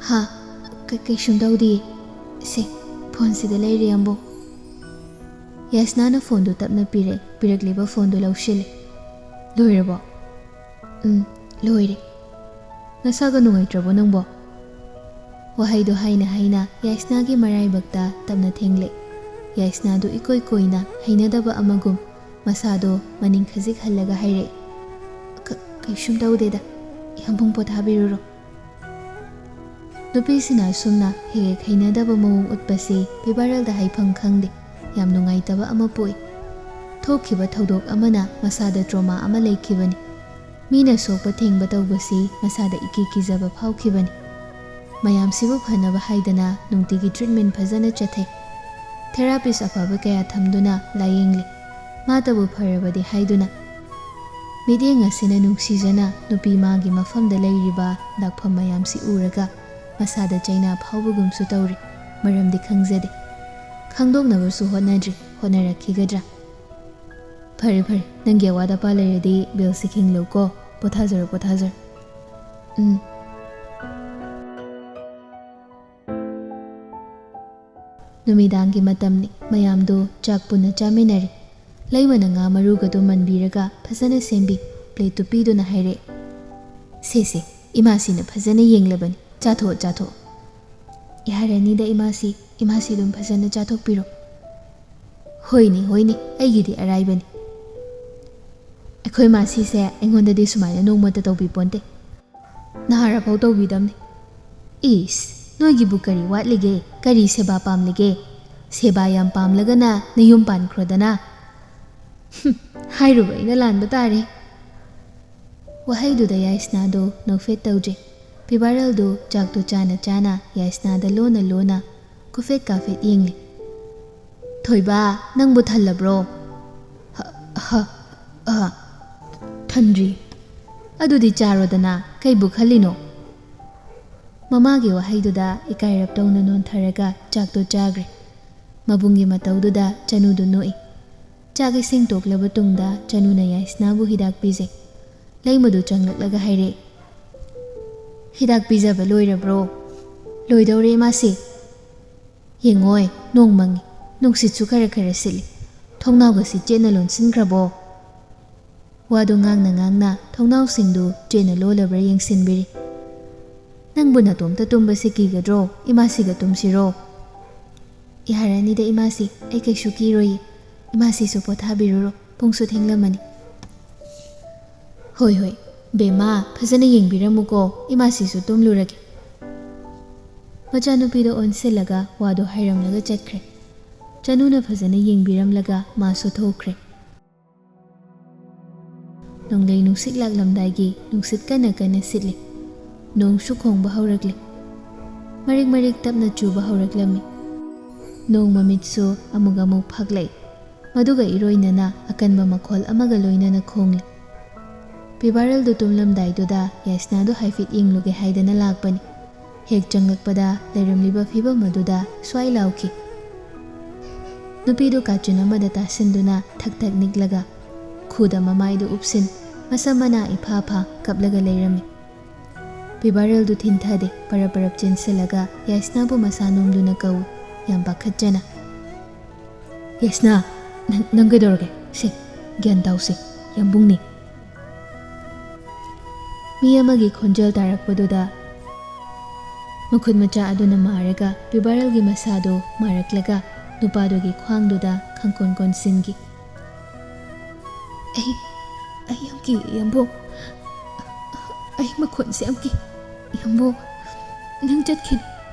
"ꯍꯥ, ꯀ-, ꯀꯩꯁꯨꯝ ꯇꯧꯗꯤꯌꯦ꯫ ꯁꯦ, ꯐꯣꯟꯁꯤꯗ ꯂꯩꯔꯦ ꯑꯝꯕꯣ꯫" ꯌꯥꯏꯁꯅꯥꯅ ꯐꯣꯟꯗꯨ ꯇꯞꯅ ꯄꯤꯔꯛꯑꯦ꯫ ꯄꯤꯔꯛꯂꯤꯕ ꯐꯣꯟꯗꯨ ꯂꯧꯁꯤꯜꯂꯦ꯫ "ꯂꯣꯏꯔꯕꯣ?" "ꯎꯝ, ꯂꯣꯏꯔꯦ꯫" "ꯅꯁꯥꯒ ꯅꯨꯡꯉꯥꯏꯇ꯭ꯔꯕꯣ ꯅꯪꯕꯣ?" ꯋꯥꯍꯩꯗꯣ ꯍꯥꯏꯅ ꯍꯥꯏꯅ ꯌꯥꯏꯁꯅꯥꯒꯤ ꯃꯔꯥꯏꯕꯛꯇ ꯇꯞꯅ ꯊꯦꯡꯂꯦ꯫ ꯌꯥꯏꯁꯅꯥꯗꯨ ꯏꯀꯣꯏ ꯀꯣꯏꯅ ꯍꯩꯅꯗꯕ ꯑꯃꯒꯨꯝ ꯃꯁꯥꯗꯣ ꯃꯅꯤꯡ ꯈꯖꯤꯛ ꯍꯜꯂꯒ ꯍꯥꯏꯔꯛꯑꯦ, "ꯀ-, ꯀꯩꯁꯨꯝ ꯇꯧꯗꯦꯗ, ꯏꯍꯝꯕꯨꯡ ꯄꯣꯊꯥꯕꯤꯔꯨꯔꯣ꯫" ꯅꯨꯄꯤꯁꯤꯅ ꯑꯁꯨꯝꯅ ꯍꯦꯛ ꯍꯦꯛ ꯍꯩꯅꯗꯕ ꯃꯑꯣꯡ ꯎꯠꯄꯁꯤ ꯄꯤꯕꯥꯔꯦꯜꯗ ꯍꯥꯏꯐꯝ ꯈꯪꯗꯦ, ꯌꯥꯝ ꯅꯨꯡꯉꯥꯏꯇꯕ ꯑꯃ ꯄꯣꯛꯏ꯫ ꯊꯣꯛꯈꯤꯕ ꯊꯧꯗꯣꯛ ꯑꯃꯅ ꯃꯁꯥꯗ ꯇ꯭ꯔꯣꯃꯥ ꯑꯃ ꯂꯩꯈꯤꯕꯅꯤ꯫ ꯃꯤꯅ ꯁꯣꯛꯄ ꯊꯦꯡꯕ ꯇꯧꯕꯁꯤ ꯃꯁꯥꯗ ꯏꯀꯤ ꯀꯤꯖꯕ ꯐꯥꯎꯈꯤꯕꯅꯤ꯫ ꯃꯌꯥꯝꯁꯤꯕꯨ ꯐꯅꯕ ꯍꯥꯏꯗꯅ ꯅꯨꯡꯇꯤꯒꯤ ꯇ꯭ꯔꯤꯠꯃꯦꯟ ꯐꯖꯅ ꯆꯠꯊꯩ꯫ ꯊꯦꯔꯥꯄꯤꯁ ꯑꯐꯕ ꯀꯌꯥ ꯊꯝꯗꯨꯅ ꯂꯥꯌꯦꯡꯂꯤ꯫ ꯃꯥꯇꯕꯨ ꯐꯔꯕꯗꯤ ꯍꯥꯏꯗꯨꯅ꯫ ꯃꯤꯠꯌꯦꯡ ꯑꯁꯤꯅ ꯅꯨꯡꯁꯤꯖꯅ ꯅꯨꯄꯤ ꯃꯥꯒꯤ ꯃꯐꯝꯗ ꯂꯩꯔꯤꯕ ꯂꯥꯛꯐꯝ ꯃꯌꯥꯝꯁꯤ ꯎꯔꯒ ꯃꯁꯥꯗ ꯆꯩꯅꯥ ꯐꯥꯎꯕꯒꯨꯝꯁꯨ ꯇꯧꯔꯤ꯫ ꯃꯔꯝꯗꯤ ꯈꯪꯖꯗꯦ꯫ ꯈꯪꯗꯣꯛꯅꯕꯁꯨ ꯍꯣꯠꯅꯗ꯭ꯔꯤ꯫ ꯍꯣꯠꯅꯔꯛꯈꯤꯒꯗ꯭ꯔꯥ? "ꯐꯔꯦ, ꯐꯔꯦ, ꯅꯪꯒꯤ ꯑꯋꯥꯠ ꯑꯄꯥ ꯂꯩꯔꯗꯤ ꯕꯤꯜꯁꯤ ꯈꯤꯡꯂꯧꯀꯣ꯫ ꯄꯣꯊꯥꯖꯔꯣ, ꯄꯣꯊꯥꯖꯔꯣ꯫" "ꯎꯝ꯫" ꯅꯨꯃꯤꯗꯥꯡꯒꯤ ꯃꯇꯝꯅꯤ꯫ ꯃꯌꯥꯝꯗꯨ ꯆꯥꯛ ꯄꯨꯟꯅ ꯆꯥꯃꯤꯟꯅꯔꯤ꯫ ꯂꯩꯃꯅ ꯉꯥ ꯃꯔꯨꯒꯗꯨ ꯃꯟꯕꯤꯔꯒ ꯐꯖꯅ ꯁꯦꯝꯕꯤ꯫ ꯄ꯭ꯂꯦꯠꯇꯨ ꯄꯤꯗꯨꯅ ꯍꯥꯏꯔꯛꯑꯦ, "ꯁꯦ, ꯁꯦ, ꯏꯃꯥꯁꯤꯅ ꯐꯖꯅ ꯌꯦꯡꯂꯕꯅꯤ꯫ ꯆꯥꯊꯣꯛꯑꯣ, ꯆꯥꯊꯣꯛꯑꯣ꯫" "ꯌꯥꯔꯅꯤꯗ ꯏꯃꯥꯁꯤ, ꯏꯃꯥꯁꯤ ꯑꯗꯨꯝ ꯐꯖꯅ ꯆꯥꯊꯣꯛꯄꯤꯔꯣ꯫" "ꯍꯣꯏꯅꯦ, ꯍꯣꯏꯅꯦ, ꯑꯩꯒꯤꯗꯤ ꯑꯔꯥꯏꯕꯅꯤ꯫ ꯑꯩꯈꯣꯏ ꯃꯥꯁꯤꯁꯦ ꯑꯩꯉꯣꯟꯗꯗꯤ ꯁꯨꯃꯥꯏꯅ ꯅꯣꯡꯃꯇ ꯇꯧꯕꯤ ꯄꯣꯟꯇꯦ꯫ ꯅꯍꯥꯔꯐꯥꯎ ꯇꯧꯕꯤꯗꯝꯅꯤ꯫" "ꯏꯁ, ꯅꯣꯏꯒꯤꯕꯨ ꯀꯔꯤ ꯋꯥꯠꯂꯤꯒꯦ? ꯀꯔꯤ ꯁꯦꯕꯥ ꯄꯥꯝꯂꯤꯒꯦ? ꯁꯦꯕꯥ ꯌꯥꯝ ꯄꯥꯝꯂꯒꯅ ꯅꯌꯨꯝ ꯄꯥꯟꯈ꯭ꯔꯣꯗꯅ꯫" "ꯍꯨꯝ, ꯍꯥꯏꯔꯨꯕ ꯑꯩꯅ ꯂꯥꯟꯕ ꯇꯥꯔꯦ꯫" ꯋꯥꯍꯩꯗꯨꯗ ꯌꯥꯏꯁꯅꯥꯗꯣ ꯅꯣꯛꯐꯦꯠ ꯇꯧꯗ꯭ꯔꯦ꯫ ꯄꯤꯕꯥꯔꯦꯜꯗꯨ ꯆꯥꯛꯇꯨ ꯆꯥꯅ ꯆꯥꯅ ꯌꯥꯏꯁꯅꯥꯗ ꯂꯣꯟꯅ ꯂꯣꯟꯅ ꯀꯨꯐꯦꯠ ꯀꯥꯐꯦꯠ ꯌꯦꯡꯂꯤ꯫ "ꯊꯣꯏꯕ, ꯅꯪꯕꯨ ꯊꯜꯂꯕ꯭ꯔꯣ?" "ꯍ, ꯍ, ꯑ, ꯊꯟꯗ꯭ꯔꯤ꯫" "ꯑꯗꯨꯗꯤ ꯆꯥꯔꯣꯗꯅ, ꯀꯩꯕꯨ ꯈꯜꯂꯤꯅꯣ?" ꯃꯃꯥꯒꯤ ꯋꯥꯍꯩꯗꯨꯗ ꯏꯀꯥꯏꯔꯞ ꯇꯧꯅ ꯅꯣꯟꯊꯔꯒ ꯆꯥꯛꯇꯨ ꯆꯥꯈ꯭ꯔꯦ꯫ ꯃꯕꯨꯡꯒꯤ ꯃꯇꯧꯗꯨꯗ ꯆꯅꯨꯗꯨ ꯅꯣꯛꯏ꯫ ꯆꯥꯛ ꯏꯁꯤꯡ ꯇꯣꯛꯂꯕ ꯇꯨꯡꯗ ꯆꯅꯨꯅ ꯌꯥꯏꯁꯅꯥꯕꯨ ꯍꯤꯗꯥꯛ ꯄꯤꯖꯩ꯫ ꯂꯩꯃꯗꯨ ꯆꯪꯂꯛꯂꯒ ꯍꯥꯏꯔꯛꯏ, "ꯍꯤꯗꯥꯛ ꯄꯤꯖꯕ ꯂꯣꯏꯔꯕ꯭ꯔꯣ?" "ꯂꯣꯏꯗꯧꯔꯦ, ꯏꯃꯥꯁꯤ꯫" "ꯌꯦꯡꯉꯣꯏ, ꯅꯣꯡ ꯃꯪꯉꯤ, ꯅꯨꯡꯁꯤꯠꯁꯨ ꯈꯔ ꯈꯔ ꯁꯤꯠꯂꯤ꯫ ꯊꯣꯡꯅꯥꯎꯒꯁꯤ ꯆꯦꯠꯅ ꯂꯣꯟꯁꯤꯟꯈ꯭ꯔꯕꯣ?" ꯋꯥꯗꯨ ꯉꯥꯡꯅ ꯉꯥꯡꯅ ꯊꯣꯡꯅꯥꯎꯁꯤꯡꯗꯨ ꯆꯦꯠꯅ ꯂꯣꯜꯂꯕ꯭ꯔꯥ ꯌꯦꯡꯁꯤꯟꯕꯤꯔꯤ꯫ "ꯅꯪꯕꯨ ꯅꯇꯣꯝꯇ ꯇꯨꯝꯕꯁꯤ ꯀꯤꯒꯗ꯭ꯔꯣ? ꯏꯃꯥꯁꯤꯒ ꯇꯨꯝꯁꯤꯔꯣ?" "ꯌꯥꯔꯅꯤꯗ ꯏꯃꯥꯁꯤ, ꯑꯩ ꯀꯩꯁꯨ ꯀꯤꯔꯣꯏꯌꯦ꯫ ꯏꯃꯥꯁꯤꯁꯨ ꯄꯣꯊꯥꯕꯤꯔꯨꯔꯣ, ꯄꯨꯡꯁꯨ ꯊꯦꯡꯂꯝꯃꯅꯤ꯫" "ꯍꯣꯏ, ꯍꯣꯏ, ꯕꯦꯝꯃ, ꯐꯖꯅ ꯌꯦꯡꯕꯤꯔꯝꯃꯨꯀꯣ, ꯏꯃꯥꯁꯤꯁꯨ ꯇꯨꯝꯂꯨꯔꯒꯦ꯫" ꯃꯆꯥꯅꯨꯄꯤꯗ ꯑꯣꯟꯁꯤꯜꯂꯒ ꯋꯥꯗꯨ ꯍꯥꯏꯔꯝꯂꯒ ꯆꯠꯈ꯭ꯔꯦ꯫ ꯆꯅꯨꯅ ꯐꯖꯅ ꯌꯦꯡꯕꯤꯔꯝꯂꯒ ꯃꯥꯁꯨ ꯊꯣꯛꯈ꯭ꯔꯦ꯫ ꯅꯣꯡꯂꯩ ꯅꯨꯡꯁꯤꯠ ꯂꯥꯛꯂꯝꯗꯥꯏꯒꯤ ꯅꯨꯡꯁꯤꯠ ꯀꯟꯅ ꯀꯟꯅ ꯁꯤꯠꯂꯤ꯫ ꯅꯣꯡꯁꯨ ꯈꯣꯡꯕ ꯍꯧꯔꯛꯂꯤ꯫ ꯃꯔꯤꯛ ꯃꯔꯤꯛ ꯇꯞꯅ ꯆꯨꯕ ꯍꯧꯔꯛꯂꯝꯃꯤ꯫ ꯅꯣꯡ ꯃꯃꯤꯠꯁꯨ ꯑꯃꯨꯛ ꯑꯃꯨꯛ ꯐꯥꯛꯂꯛꯏ꯫ ꯃꯗꯨꯒ ꯏꯔꯣꯏꯅꯅ ꯑꯀꯟꯕ ꯃꯈꯣꯜ ꯑꯃꯒ ꯂꯣꯏꯅꯅ ꯈꯣꯡꯂꯤ꯫ ꯄꯤꯕꯥꯔꯦꯜꯗꯨ ꯇꯨꯝꯂꯝꯗꯥꯏꯗꯨꯗ ꯌꯥꯏꯁꯅꯥꯗꯨ ꯍꯥꯏꯐꯦꯠ ꯌꯦꯡꯂꯨꯒꯦ ꯍꯥꯏꯗꯅ ꯂꯥꯛꯄꯅꯤ꯫ ꯍꯦꯛ ꯆꯪꯂꯛꯄꯗ ꯂꯩꯔꯝꯂꯤꯕ ꯐꯤꯕꯝ ꯑꯗꯨꯗ ꯁ꯭ꯋꯥꯏ ꯂꯥꯎꯈꯤ꯫ ꯅꯨꯄꯤꯗꯨ ꯀꯥꯆꯤꯟ ꯑꯃꯗ ꯇꯥꯁꯤꯟꯗꯨꯅ ꯊꯛ ꯊꯛ ꯅꯤꯛꯂꯒ ꯈꯨꯗ ꯃꯃꯥꯏꯗꯨ ꯎꯞꯁꯤꯟ, ꯃꯁꯝ ꯃꯅꯥ ꯏꯐꯥ ꯐꯥ ꯀꯞꯂꯒ ꯂꯩꯔꯝꯃꯤ꯫ ꯄꯤꯕꯥꯔꯦꯜꯗꯨ ꯊꯤꯟꯊꯗꯦ, ꯄꯔꯞ ꯄꯔꯞ ꯆꯦꯟꯁꯤꯜꯂꯒ ꯌꯥꯏꯁꯅꯥꯕꯨ ꯃꯁꯥ ꯅꯣꯝꯗꯨꯅ ꯀꯧꯏ, ꯌꯥꯝ ꯄꯥꯈꯠꯆꯅ꯫ "ꯌꯥꯏꯁꯅꯥ, ꯅꯪ, ꯅꯪ ꯀꯩꯗꯧꯔꯒꯦ? ꯁꯦ, ꯒ꯭ꯌꯥꯟ ꯇꯥꯎꯁꯦ, ꯌꯥꯝꯕꯨꯡꯅꯤ꯫" ꯃꯤ ꯑꯃꯒꯤ ꯈꯣꯟꯖꯦꯜ ꯇꯥꯔꯛꯄꯗꯨꯗ ꯃꯈꯨꯠ ꯃꯆꯥ ꯑꯗꯨꯅ ꯃꯥꯔꯒ ꯄꯤꯕꯥꯔꯦꯜꯒꯤ ꯃꯁꯥꯗꯨ ꯃꯥꯔꯛꯂꯒ ꯅꯨꯄꯥꯗꯨꯒꯤ ꯈ꯭ꯋꯥꯡꯗꯨꯗ ꯈꯪꯀꯣꯟ ꯀꯣꯟꯁꯤꯟꯈꯤ꯫ "ꯑꯩ, ꯑꯩ ꯌꯥꯝ ꯀꯤ, ꯌꯥꯝꯕꯨꯡ꯫ ꯑꯩ ꯃꯈꯣꯟꯁꯦ ꯌꯥꯝ ꯀꯤ꯫ ꯌꯥꯝꯕꯨꯡ, ꯅꯪ ꯆꯠꯈꯤꯅꯨ,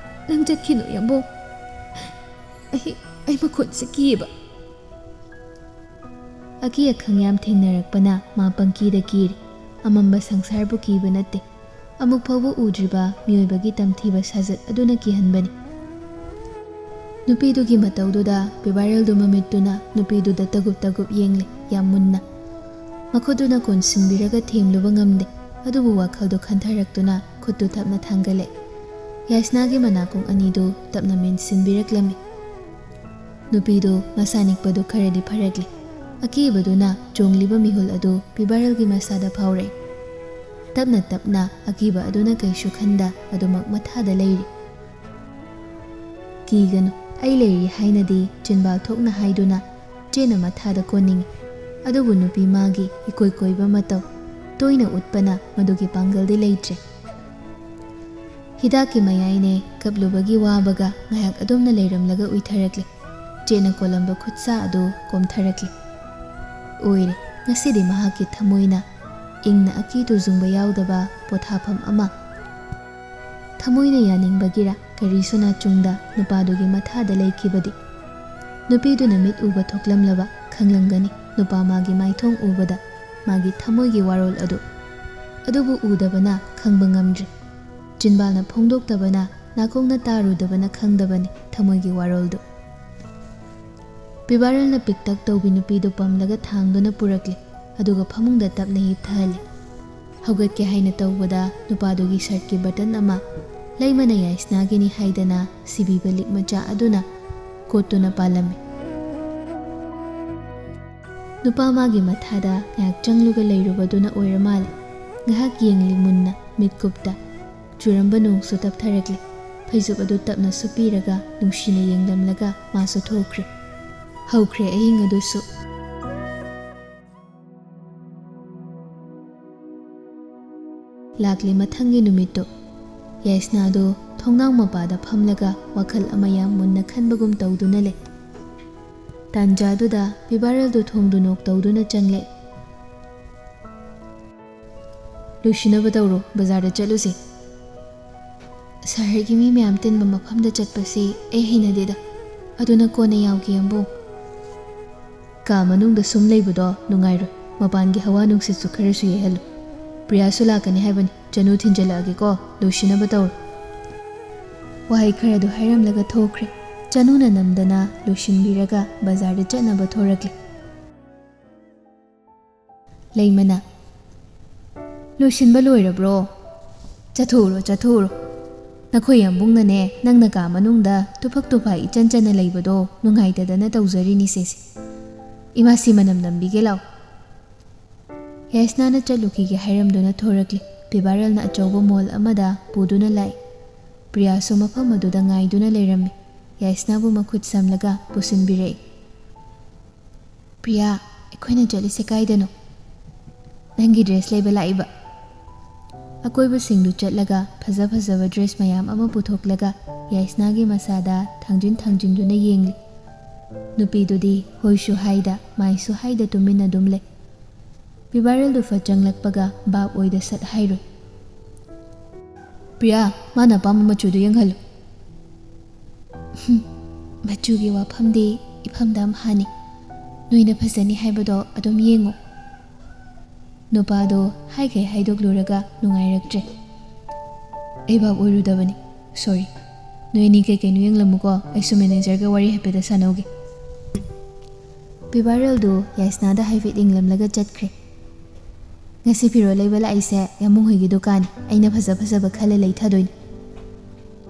ꯅꯪ ꯆꯠꯈꯤꯅꯨ, ꯌꯥꯝꯕꯨꯡ꯫ ꯑꯩ, ꯑꯩ ꯃꯈꯣꯟꯁꯦ ꯀꯤꯌꯦꯕ꯫" ꯑꯀꯤ ꯑꯈꯪ ꯌꯥꯝ ꯊꯦꯡꯅꯔꯛꯄꯅ ꯃꯥ ꯄꯪꯀꯤꯗ ꯀꯤꯔꯤ꯫ ꯑꯃꯝꯕ ꯁꯪꯁꯥꯔꯕꯨ ꯀꯤꯕ ꯅꯠꯇꯦ꯫ ꯑꯃꯨꯛ ꯐꯥꯎꯕ ꯎꯗ꯭ꯔꯤꯕ ꯃꯤꯑꯣꯏꯕꯒꯤ ꯇꯝꯊꯤꯕ ꯁꯥꯖꯠ ꯑꯗꯨꯅ ꯀꯤꯍꯟꯕꯅꯤ꯫ ꯅꯨꯄꯤꯗꯨꯒꯤ ꯃꯇꯧꯗꯨꯗ ꯄꯤꯕꯥꯔꯦꯜꯗꯨ ꯃꯃꯤꯠꯇꯨꯅ ꯅꯨꯄꯤꯗꯨꯗ ꯇꯒꯨꯞ ꯇꯒꯨꯞ ꯌꯦꯡꯂꯤ, ꯌꯥꯝ ꯃꯨꯟꯅ꯫ ꯃꯈꯨꯠꯇꯨꯅ ꯀꯣꯟꯁꯤꯟꯕꯤꯔꯒ ꯊꯦꯝꯂꯨꯕ ꯉꯝꯗꯦ, ꯑꯗꯨꯕꯨ ꯋꯥꯈꯜꯗꯨ ꯈꯟꯊꯔꯛꯇꯨꯅ ꯈꯨꯠꯇꯨ ꯊꯞꯅ ꯊꯥꯡꯒꯠꯂꯦ꯫ ꯌꯥꯏꯁꯅꯥꯒꯤ ꯃꯅꯥꯀꯣꯡ ꯑꯅꯤꯗꯨ ꯇꯞꯅ ꯃꯦꯟꯁꯤꯟꯕꯤꯔꯛꯂꯝꯃꯤ꯫ ꯅꯨꯄꯤꯗꯨ ꯃꯁꯥ ꯅꯤꯛꯄꯗꯨ ꯈꯔꯗꯤ ꯐꯔꯛꯂꯦ꯫ ꯑꯀꯤꯕꯗꯨꯅ ꯆꯣꯡꯂꯤꯕ ꯃꯤꯍꯨꯜ ꯑꯗꯨ ꯄꯤꯕꯥꯔꯦꯜꯒꯤ ꯃꯁꯥꯗ ꯐꯥꯎꯔꯛꯏ꯫ ꯇꯞꯅ ꯇꯞꯅ ꯑꯀꯤꯕ ꯑꯗꯨꯅ ꯀꯩꯁꯨ ꯈꯟꯗ ꯑꯗꯨꯃꯛ ꯃꯊꯥꯗ ꯂꯩꯔꯤ꯫ "ꯀꯤꯒꯅꯨ, ꯑꯩ ꯂꯩꯔꯤ" ꯍꯥꯏꯅꯗꯤ ꯆꯤꯟꯕꯥꯜ ꯊꯣꯛꯅ ꯍꯥꯏꯗꯨꯅ ꯆꯦꯅ ꯃꯊꯥꯗ ꯀꯣꯟꯅꯤꯡꯏ꯫ ꯑꯗꯨꯕꯨ ꯅꯨꯄꯤ ꯃꯥꯒꯤ ꯏꯀꯣꯏ ꯀꯣꯏꯕ ꯃꯇꯧ ꯇꯣꯏꯅ ꯎꯠꯄꯅ ꯃꯗꯨꯒꯤ ꯄꯥꯡꯒꯜꯗꯤ ꯂꯩꯇ꯭ꯔꯦ꯫ ꯍꯤꯗꯥꯛꯀꯤ ꯃꯌꯥꯏꯅꯦ ꯀꯞꯂꯨꯕꯒꯤ ꯋꯥꯕꯒ ꯉꯥꯏꯍꯥꯛ ꯑꯗꯨꯝꯅ ꯂꯩꯔꯝꯂꯒ ꯎꯏꯊꯔꯛꯂꯦ꯫ ꯆꯦꯅ ꯀꯣꯜꯂꯝꯕ ꯈꯨꯠꯁꯥ ꯑꯗꯨ ꯀꯣꯝꯊꯔꯛꯂꯦ꯫ ꯑꯣꯏꯔꯦ, ꯉꯁꯤꯗꯤ ꯃꯍꯥꯛꯀꯤ ꯊꯃꯣꯏꯅ ꯏꯪꯅ ꯑꯀꯤ ꯇꯨꯖꯨꯡꯕ ꯌꯥꯎꯗꯕ ꯄꯣꯊꯥꯐꯝ ꯑꯃ꯫ ꯊꯃꯣꯏꯅ ꯌꯥꯅꯤꯡꯕꯒꯤꯔ ꯀꯔꯤꯁꯨ ꯅꯥꯆꯨꯡꯗ ꯅꯨꯄꯥꯗꯨꯒꯤ ꯃꯊꯥꯗ ꯂꯩꯈꯤꯕꯗꯤ꯫ ꯅꯨꯄꯤꯗꯨꯅ ꯃꯤꯠ ꯎꯕ ꯊꯣꯛꯂꯝꯂꯕ ꯈꯪꯂꯝꯒꯅꯤ, ꯅꯨꯄꯥ ꯃꯥꯒꯤ ꯃꯥꯏꯊꯣꯡ ꯎꯕꯗ ꯃꯥꯒꯤ ꯊꯃꯣꯏꯒꯤ ꯋꯥꯔꯣꯜ ꯑꯗꯨ꯫ ꯑꯗꯨꯕꯨ ꯎꯗꯕꯅ ꯈꯪꯕ ꯉꯝꯗ꯭ꯔꯤ꯫ ꯆꯤꯟꯕꯥꯜꯅ ꯐꯣꯡꯗꯣꯛꯇꯕꯅ, ꯅꯥꯀꯣꯡꯅ ꯇꯥꯔꯨꯗꯕꯅ ꯈꯪꯗꯕꯅꯤ ꯊꯃꯣꯏꯒꯤ ꯋꯥꯔꯣꯜꯗꯨ꯫ ꯄꯤꯕꯥꯔꯦꯜꯅ ꯄꯤꯛꯇꯛ ꯇꯧꯕꯤ ꯅꯨꯄꯤꯗꯨ ꯄꯝꯂꯒ ꯊꯥꯡꯗꯨꯅ ꯄꯨꯔꯛꯂꯦ, ꯑꯗꯨꯒ ꯐꯃꯨꯡꯗ ꯇꯞꯅ ꯍꯤꯞꯊꯍꯜꯂꯦ꯫ ꯍꯧꯒꯠꯀꯦ ꯍꯥꯏꯅ ꯇꯧꯕꯗ ꯅꯨꯄꯥꯗꯨꯒꯤ ꯁꯔꯠꯀꯤ ꯕꯇꯟ ꯑꯃ ꯂꯩꯃꯅ ꯌꯥꯏꯁꯅꯥꯒꯤꯅꯤ ꯍꯥꯏꯗꯅ ꯁꯤꯕꯤꯕ ꯂꯤꯛ ꯃꯆꯥ ꯑꯗꯨꯅ ꯀꯣꯠꯇꯨꯅ ꯄꯥꯜꯂꯝꯃꯤ꯫ ꯅꯨꯄꯥ ꯃꯥꯒꯤ ꯃꯊꯥꯗ ꯉꯥꯏꯍꯥꯛ ꯆꯪꯂꯒ ꯂꯩꯔꯨꯕꯗꯨꯅ ꯑꯣꯏꯔ ꯃꯥꯜꯂꯦ꯫ ꯉꯥꯏꯍꯥꯛ ꯌꯦꯡꯂꯤ ꯃꯨꯟꯅ ꯃꯤꯠꯀꯨꯞꯇ꯫ ꯆꯨꯔꯝꯕ ꯅꯣꯡꯁꯨ ꯇꯞꯊꯔꯛꯂꯦ꯫ ꯐꯩꯖꯨꯞ ꯑꯗꯨ ꯇꯞꯅ ꯁꯨꯞꯄꯤꯔꯒ ꯅꯨꯡꯁꯤꯅ ꯌꯦꯡꯂꯝꯂꯒ ꯃꯥꯁꯨ ꯊꯣꯛꯈ꯭ꯔꯦ꯫ ꯍꯧꯈ꯭ꯔꯦ ꯑꯍꯤꯡ ꯑꯗꯨꯁꯨ꯫ ꯂꯥꯛꯂꯤ ꯃꯊꯪꯒꯤ ꯅꯨꯃꯤꯠꯇꯨ꯫ ꯌꯥꯏꯁꯅꯥꯗꯨ ꯊꯣꯡꯅꯥꯎ ꯃꯄꯥꯗ ꯐꯝꯂꯒ ꯋꯥꯈꯜ ꯑꯃ ꯌꯥꯝ ꯃꯨꯟꯅ ꯈꯟꯕꯒꯨꯝ ꯇꯧꯗꯨꯅ ꯂꯩ꯫ ꯇꯥꯟꯖꯥꯗꯨꯗ ꯄꯤꯕꯥꯔꯦꯜꯗꯨ ꯊꯣꯡꯗꯨ ꯅꯣꯛ ꯇꯧꯗꯨꯅ ꯆꯪꯂꯛꯏ꯫ "ꯂꯣꯏꯁꯤꯟꯅꯕ ꯇꯧꯔꯣ, ꯕꯖꯥꯔꯗ ꯆꯠꯂꯨꯁꯦ꯫" "ꯁꯍꯔꯒꯤ ꯃꯤ ꯃꯌꯥꯝ ꯇꯤꯟꯕ ꯃꯐꯝꯗ ꯆꯠꯄꯁꯤ ꯑꯩ ꯍꯩꯅꯗꯦꯗ꯫ ꯑꯗꯨꯅ ꯀꯣꯟꯅ ꯌꯥꯎꯒꯦ, ꯑꯝꯕꯨ꯫" "ꯀꯥ ꯃꯅꯨꯡꯗ ꯁꯨꯝ ꯂꯩꯕꯗꯣ ꯅꯨꯡꯉꯥꯏꯔꯣꯏ꯫ ꯃꯄꯥꯟꯒꯤ ꯍꯋꯥ ꯅꯨꯡꯁꯤꯠꯁꯨ ꯈꯔꯁꯨ ꯌꯩꯍꯜꯂꯨ꯫ ꯄ꯭ꯔꯤꯌꯥꯁꯨ ꯂꯥꯛꯀꯅꯤ ꯍꯥꯏꯕꯅꯤ꯫ ꯆꯅꯨ ꯊꯤꯟꯖꯜꯂꯛꯑꯒꯦꯀꯣ꯫ ꯂꯣꯏꯁꯤꯟꯅꯕ ꯇꯧꯔꯣ꯫" ꯋꯥꯍꯩ ꯈꯔꯗꯨ ꯍꯥꯏꯔꯝꯂꯒ ꯊꯣꯛꯈ꯭ꯔꯦ꯫ ꯆꯅꯨꯅ ꯅꯝꯗꯅ ꯂꯣꯏꯁꯤꯟꯕꯤꯔꯒ ꯕꯖꯥꯔꯗ ꯆꯠꯅꯕ ꯊꯣꯔꯛꯂꯦ꯫ ꯂꯩꯃꯅ, "ꯂꯣꯏꯁꯤꯟꯕ ꯂꯣꯏꯔꯕ꯭ꯔꯣ? ꯆꯠꯊꯣꯛꯎꯔꯣ, ꯆꯠꯊꯣꯛꯎꯔꯣ꯫" ꯅꯈꯣꯏ ꯌꯥꯝꯕꯨꯡꯅꯅꯦ, ꯅꯪꯅ ꯀꯥ ꯃꯅꯨꯡꯗ ꯇꯨꯐꯛ ꯇꯨꯐꯥꯏ ꯏꯆꯟ ꯆꯟꯅ ꯂꯩꯕꯗꯣ ꯅꯨꯡꯉꯥꯏꯇꯗꯅ ꯇꯧꯖꯔꯤꯅꯤ ꯁꯦꯁꯦ꯫ ꯏꯃꯥꯁꯤ ꯃꯅꯝ ꯅꯝꯕꯤꯒꯦ ꯂꯥꯎ꯫ ꯌꯥꯏꯁꯅꯥꯅ ꯆꯠꯂꯨꯈꯤꯒꯦ ꯍꯥꯏꯔꯝꯗꯨꯅ ꯊꯣꯔꯛꯂꯦ꯫ ꯄꯤꯕꯥꯔꯦꯜꯅ ꯑꯆꯧꯕ ꯃꯣꯜ ꯑꯃꯗ ꯄꯨꯗꯨꯅ ꯂꯥꯛꯏ꯫ ꯄ꯭ꯔꯤꯌꯥꯁꯨ ꯃꯐꯝ ꯑꯗꯨꯗ ꯉꯥꯏꯗꯨꯅ ꯂꯩꯔꯝꯃꯤ꯫ ꯌꯥꯏꯁꯅꯥꯕꯨ ꯃꯈꯨꯠ ꯁꯝꯂꯒ ꯄꯨꯁꯤꯟꯕꯤꯔꯛꯏ꯫ "ꯄ꯭ꯔꯤꯌꯥ, ꯑꯩꯈꯣꯏꯅ ꯆꯠꯂꯤꯁꯦ ꯀꯥꯏꯗꯅꯣ?" "ꯅꯪꯒꯤ ꯗ꯭ꯔꯦꯁ ꯂꯩꯕ ꯂꯥꯛꯏꯕ꯫" ꯑꯀꯣꯏꯕꯁꯤꯡꯗꯨ ꯆꯠꯂꯒ ꯐꯖ ꯐꯖꯕ ꯗ꯭ꯔꯦꯁ ꯃꯌꯥꯝ ꯑꯃ ꯄꯨꯊꯣꯛꯂꯒ ꯌꯥꯏꯁꯅꯥꯒꯤ ꯃꯁꯥꯗ ꯊꯥꯡꯖꯤꯟ ꯊꯥꯡꯖꯤꯟꯗꯨꯅ ꯌꯦꯡꯂꯤ꯫ ꯅꯨꯄꯤꯗꯨꯗꯤ ꯍꯣꯏꯁꯨ ꯍꯥꯏꯗ, ꯃꯥꯏꯁꯨ ꯍꯥꯏꯗ ꯇꯨꯃꯤꯟꯅ ꯑꯗꯨꯝ ꯂꯩ꯫ ꯄꯤꯕꯥꯔꯦꯜꯗꯨ ꯐꯠ ꯆꯪꯂꯛꯄꯒ ꯚꯥꯞ ꯑꯣꯏꯗ ꯁꯠ ꯍꯥꯏꯔꯨꯏ꯫ "ꯄ꯭ꯔꯤꯌꯥ, ꯃꯥꯅ ꯑꯄꯥꯝꯕ ꯃꯆꯨꯗꯨ ꯌꯦꯡꯍꯜꯂꯨ꯫" "ꯍꯨꯝ, ꯃꯆꯨꯒꯤ ꯋꯥꯐꯝꯗꯤ ꯏꯐꯝꯗ ꯑꯝꯍꯥꯅꯤ꯫ ꯅꯣꯏꯅ ꯐꯖꯅꯤ ꯍꯥꯏꯕꯗꯣ ꯑꯗꯨꯝ ꯌꯦꯡꯉꯨ꯫" ꯅꯨꯄꯥꯗꯣ ꯍꯥꯏꯈꯩ ꯍꯥꯏꯗꯣꯛꯂꯨꯔꯒ ꯅꯨꯡꯉꯥꯏꯔꯛꯇ꯭ꯔꯦ꯫ "ꯑꯩ ꯚꯥꯞ ꯑꯣꯏꯔꯨꯗꯕꯅꯤ꯫ ꯁꯣꯔꯤ꯫ ꯅꯣꯏ ꯑꯅꯤ ꯀꯩ ꯀꯩꯅꯣ ꯌꯦꯡꯂꯝꯃꯨꯀꯣ, ꯑꯩꯁꯨ ꯃꯦꯅꯦꯖꯔꯒ ꯋꯥꯔꯤ ꯍꯥꯏꯐꯦꯠꯇ ꯁꯥꯟꯅꯧꯒꯦ꯫" ꯄꯤꯕꯥꯔꯦꯜꯗꯨ ꯌꯥꯏꯁꯅꯥꯗ ꯍꯥꯏꯐꯦꯠ ꯌꯦꯡꯂꯝꯂꯒ ꯆꯠꯈ꯭ꯔꯦ꯫ "ꯉꯁꯤ ꯐꯤꯔꯣꯜ ꯂꯩꯕ ꯂꯥꯛꯏꯁꯦ ꯌꯥꯝꯕꯨꯡ ꯍꯣꯏꯒꯤ ꯗꯨꯀꯥꯟꯅꯤ꯫ ꯑꯩꯅ ꯐꯖ ꯐꯖꯕ ꯈꯜꯂ ꯂꯩꯊꯗꯣꯏꯅꯤ꯫